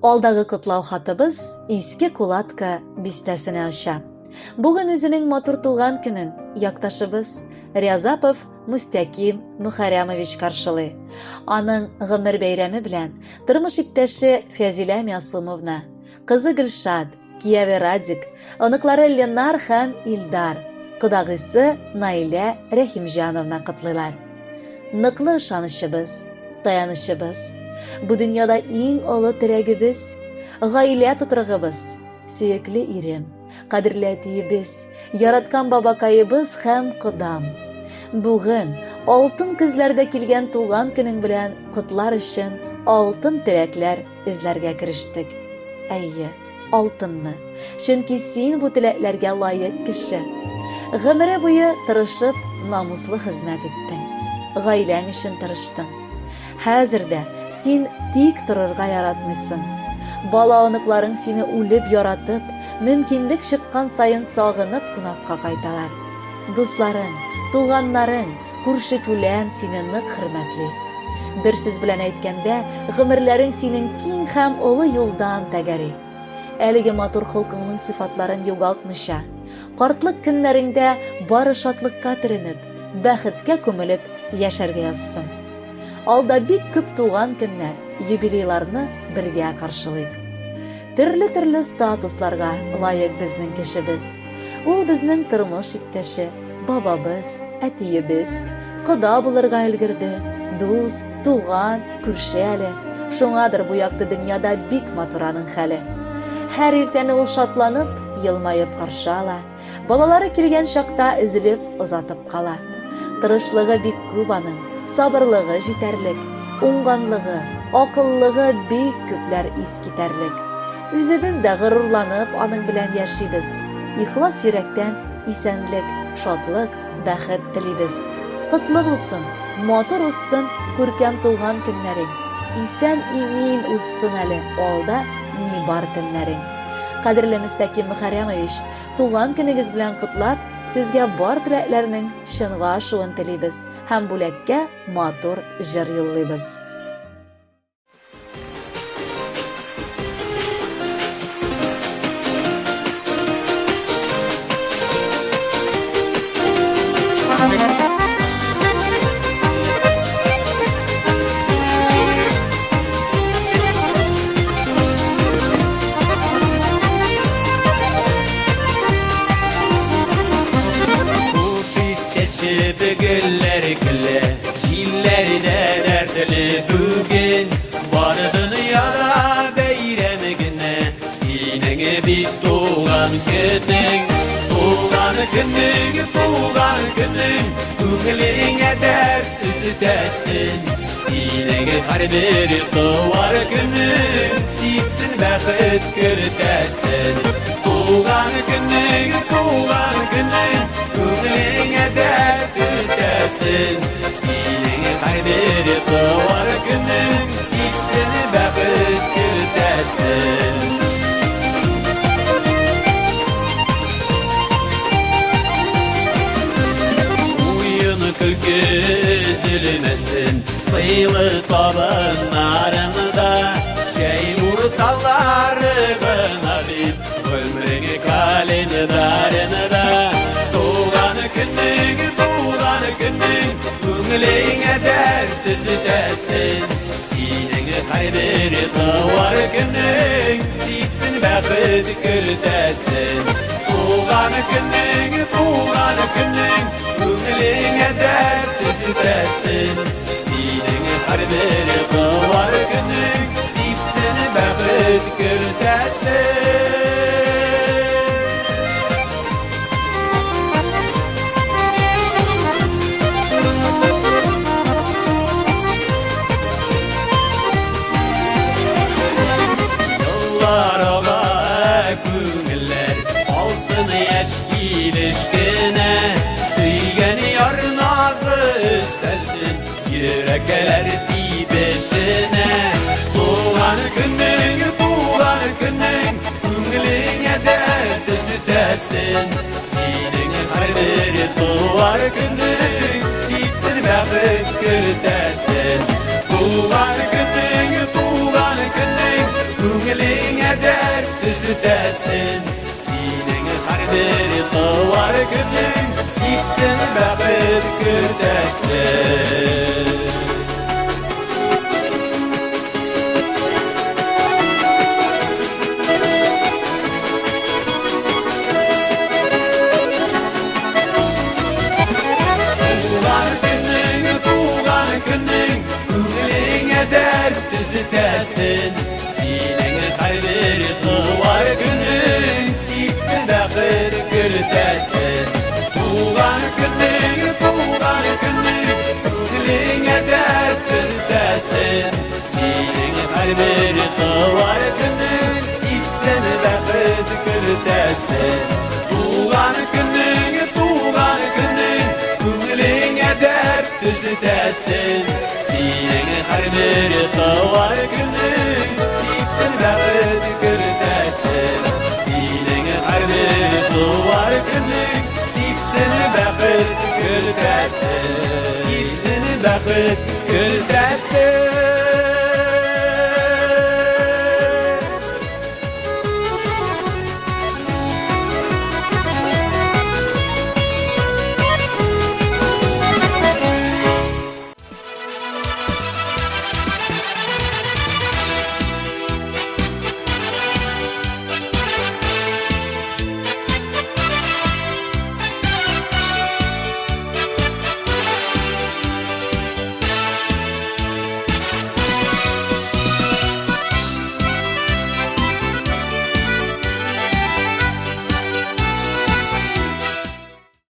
Алдагы котлау хатыбыз Иске Кулатка бистәсенә оча. Бүген үзенең матур туган көнен якташыбыз Рязапов Мустәким Мөхәрәмович каршылый. Аның гомер бәйрәме белән тормыш иптәше Фәзилә Мясумовна, кызы Гөлшат, кияве Радик, оныклары Ленар һәм Илдар, кодагыйсы Наилә Рәхимҗановна котлыйлар. Ныклы ышанычыбыз, таянычыбыз, бу дөньяда иң олы терәгебез, гаилә тотрыгыбыз, сөекле ирем, кадерле әтиебез, яраткан бабакаебыз һәм кодам. Бүген алтын көзләрдә килгән туган көнең белән котлар өчен алтын теләкләр эзләргә керештек. Әйе, алтынны. Чөнки син бу теләкләргә лаек кеше. Гомере буе тырышып, намуслы хезмәт иттең. Гаиләң өчен тырыштың. Хәзер дә син тик торырга яратмыйсың. Бала оныкларың сине үлеп яратып, мөмкинлек чыккан саен сагынып кунакка кайталар. Дусларың, туганнарың, күрше-күлән сине нык хөрмәтли. Бер сүз белән әйткәндә, гомерләрең синең киң һәм олы юлдан тәгәри. Әлеге матур холкыңның сыйфатларын югалтмыйча, картлык көннәреңдә бары шатлыкка төренеп, бәхеткә күмелеп яшәргә язсын. Алда бик күп туган көннәр, юбилейларны бергә каршылыйк. Төрле-төрле статусларга лаек безнең кешебез. Ул безнең тормыш иптәше, бабабыз, әтиебез. Кода булырга өлгерде, дус, туган, күрше әле. Шуңадыр бу якты дөньяда бик матур аның хәле. Һәр иртәне ул шатланып, елмаеп каршы ала. Балалары килгән чакта өзелеп озатып кала. Тырышлыгы бик күп аның, сабырлыгы җитәрлек, уңганлыгы, акыллыгы бик күпләр ис китәрлек. Үзебез дә горурланып аның белән яшибез. Ихлас йөрәктән исәнлек, шатлык, бәхет телибез. Котлы булсын, матур узсын күркәм туган көннәрең. Исән-имин узсын әле алда ни бар көннәрең. Кадерле Мөстәким Мөхәррәмович, туган көнегез белән котлап, сезгә бар теләкләрнең чынга ашуын телибез һәм бүләккә матур җыр юллыйбыз. Чәчеп гөлләр көлә, җилләрдә дәртле бүген. Бар дөньяда бәйрәм генә, синең бит туган көнең. Туган көнең, туган көнең, күңелеңә дәрт өстәсен. Синең һәрбер туар көнең, сипсен бәхет кертәсен. Туган көнең, туган көнең, күңелеңә дәрт өстәсен. Синең һәрбер туар көнең, сипсен бәхет кертәсен. Уен көлке өзелмәсен, сыйлы табыннарыңда, чәй урталары гына бит, гомерең календарында. Туган көнең, туган көнең, күңелеңә дәрт өстәсен. Синең һәрбер туар көнең, сипсен бәхет кертәсен. Туган көнең, туган көнең, күңелеңә дәрт өстәсен. Синең һәрбер туар көнең, сипсен бәхет кертәсен. Еллар ага, күңелләр алсын яшь килеш кенә. Сөйгән яр назы өстәлсен йөрәкләр тибешенә. Туган көнең, туган көнең, күңелеңә дәрт өстәсен. Синең һәрбер туар көнең, сипсен бәхет кертәсен. Туган көнең, туган көнең, Күңелеңә дәрт төзетәсен. Синең һәрбер туар көнең сипсен бәхет кертәсен. Туган көнең, туган көнең, күңелеңә дәрт төзетәсен. Синең һәрбер туар көнең сипсен бәхет кертәсен. Туган көнең, туган көнең, күңелеңә дәрт төзетәсен. Синең һәрбер туар көнең сипсен бәхет кертәсен. Туган көнең, туган көнең, күңелеңә дәрт төзетәсен. Синең һәрбер туар көнең сипсен бәхет кертәсен. Синең һәрбер туар көнең сипсен бәхет кертәсен. Сипсен бәхет кертәсен.